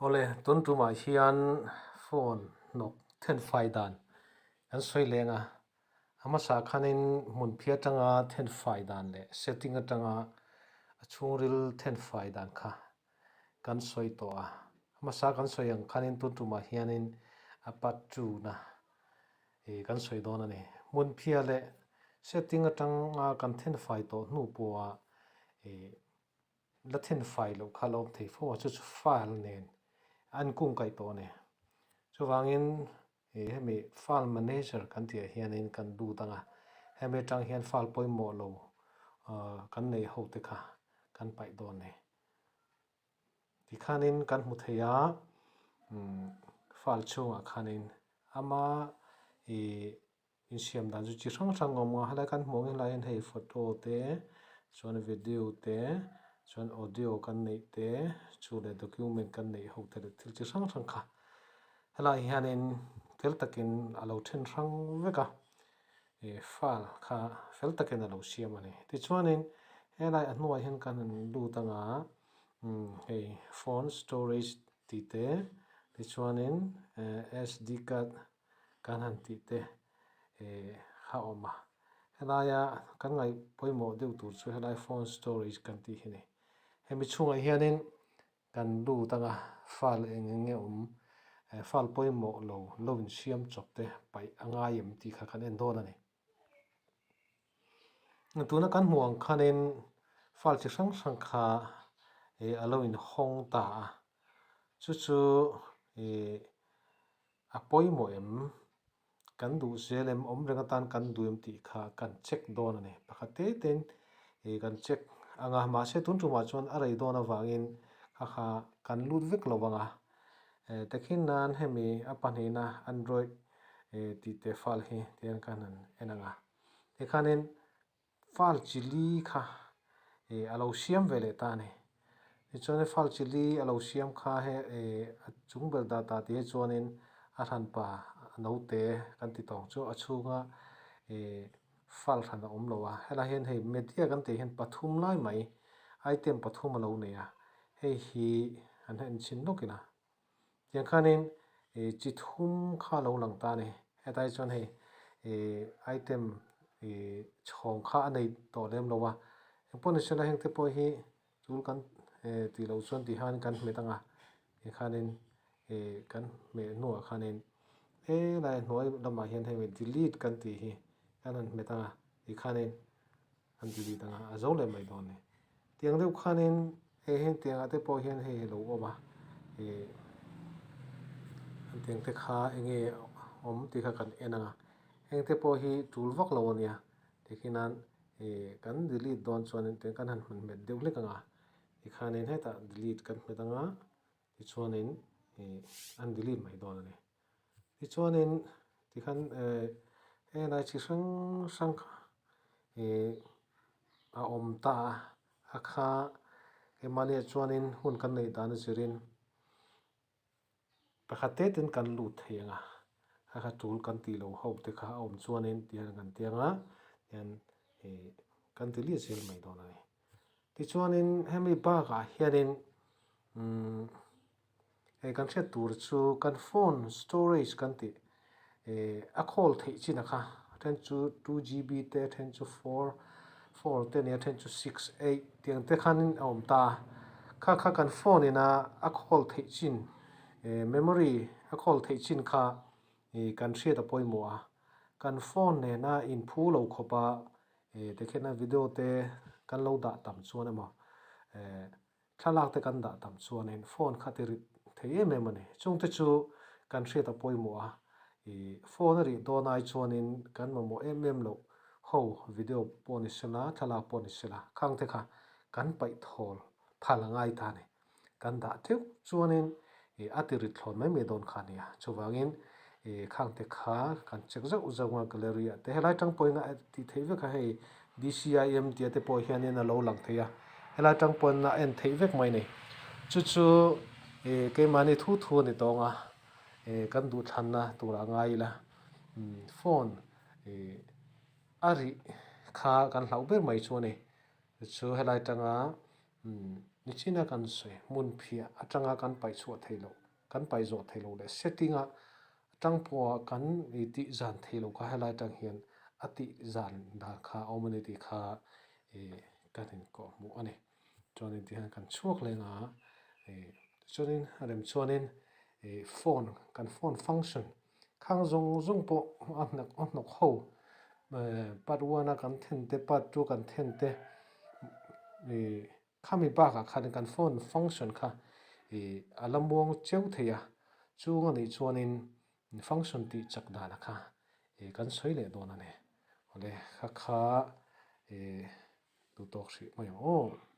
Awle, tun tumah hian phone hnawk thenfai dan kan sawi leng a, a hmasa khanin hmunphi atanga thenfai dan leh setting atanga a chhungril thenfai dan kha kan sawi tawh a. A hmasa kan sawi ang khanin tun tumah hianin a part two na ih kan sawi dawn a ni. Hmunphia leh setting atanga kan thenfai tawh hnu pawha ih la thenfai loh kha la awm thei fo a, chu chu file nen a inkungkaih tawh a ni. Chuvangin ih hemi file manager kan tih ah hianin kan lut ang a, hemi atang hian file pawimawh lo ah kan neih ho te kha kan paih dawn a ni. Tikhanin kan hmu thei a, umm file chhungah khanin ama ih Insiam dan chu chi hrang hrang a awm a, helai kan hmuh ang helai hian hei photo te chuan video te chuan audio kan neih te chu leh document kan neih ho te leh thil chi hrang hrang kha helai hianin fel takin a lo then hrang vek a ih file kha fel takin a lo siam a ni. Tichuanin helai a hnuaiah hian kan han lut ang a umm hei phone storage tih te tichuanin sd card kan han tih te eh a awm a, helaia kan ngaih pawimawh deuh tur chu helai phone storage kan tih hi a ni. Hemi chhungah hianin kan lut anga file eng eng nge awm eh file pawimawh lo lo insiam chawp te paih a ngai em tih kha kan en dawn a ni. Tuna kan hmuh ang khanin file chi hrang hrang kha eh a lo inhawng ta a, chu chu ih A pawimawh em? Kan duh zel em? Awm reng atan kan duh em tih kha kan check dawn a ni. Pakhat te tein ih kan check ang a, mahse tun tumah chuan a rei dawn avangin kha kha kan lut vek lo ang a. Eh takhin nan hemi a pahnihna Android eh tih teh file hi tihian kan han en ang a. Tikhanin Fal chili kha ih a lo siam ve leh ta a ni. Tichuan fal chili a lo siam kha he ih a chung ber data tih hi chuanin a hranpa naute kan ti tawng chu a chhunga ih fal hran a awm lo a. Helai hian hei media kan tih hian pathum lai mai item pathum a lo nei a, hei hi an han enchhin lawk ila. Tiang khanin ih chi thum kha a lo lang ta a ni. Hetlai chuan hei ih item ih chhawng kha a nei tawh lem lo a. Engpawh ni sela hengte pawh hi tul kan eh tih loh chuan tih khan kan hmet ang a. Tikhanin ih kan hmeh hnuah khanin helai hnuai lamah hian hei delete kan tih hi kan han hmet ang a. Tikhanin an delete ang a, a zo leh mai dawn a ni. Tiang deuh khanin hei heng tiangah te pawh hian hei a lo awm a, ih an tiang te kha eng nge awm tih kha kan en ang a, heng te pawh hi tul vak lo a nia tikhian ih kan delete dawn chuanin tiang kan han hmet deuh hlek ang a, tikhanin hetah delete kan hmet ang a tichuanin ih an delete mai dawn a ni. Tichuanin tikhan eh helai chi hrang hrang kha ih a awm ta a, a kha keimahniah chuanin hun kan neih dan a zirin pakhat te ten kan lut thei ang a, a kha tul kan tih loh ho te kha a awm chuanin tihian kan ti ang a, tihian ih kan ti liat zel mai dawn a ni. Tichuanin hemi bakah hianin umm hei kan hriat tur chu kan phone storage kan tih eh a khawl theih chin a kha a then chu 2GB te a then chu 4 4 te nia a then chu 6 8 tiang te khanin a awm ta a kha kha kan phone ina a khawl theih chin eh memory a khawl theih chin kha ih kan hriat a pawimawh a kan phone nena inphu lo khawp a eh tikhian video te kan lo dah tam chuan emaw eh thlalak te kan dah tam chuanin phone kha ti rit thei em em a ni. Chungte chu kan hriat a pawimawh a, ih phone a rih dawn ai chuanin kan mamawh em em loh ho video pawh ni sela, thlalak pawh ni sela khang te kha kan paih thawl phal a ngai ta a ni. Kan dah teuh chuanin ih a ti rit thlawn mai mai dawn kha a nia. Chuvangin ih khangte kha kan check zauh zauh a gallery ah te helai tang pawhin a tih theih vek a hei DCIM tih te pawh hianin a lo lang thei a helai tang pawhin a en theih vek mai a ni. Chu chu ih keimahni thu thu a ni tawng a ih kan duhthlanna turah ngai ila phone ih a rih kha kan hlauh ber mai chu a ni. Chu helai tanga. Nichina kan sawi hmun phiah atanga kan paih chhuah theih loh, kan paih zawh theih loh leh setting a atang pawha kan i tih zan theih loh kha helai atang hian a tih zan dan kha a awm a ni tih kha ih kan inkawh hmuh a ni. Chuanin tihian kan chhuak leng a, ih tichuanin a rem chuanin ih phone kan phone function Khang zawng zawng pawh a hnawk a hnawk ho part one a kan then te part two kan then te ih khami bakah khan kan phone function kha ih a la muang cheu thei a chung a nih chuanin function tih chak danah kha ih kan sawi leh dawn a ni awle kha kha ih duhtawk hrih mai ang aw.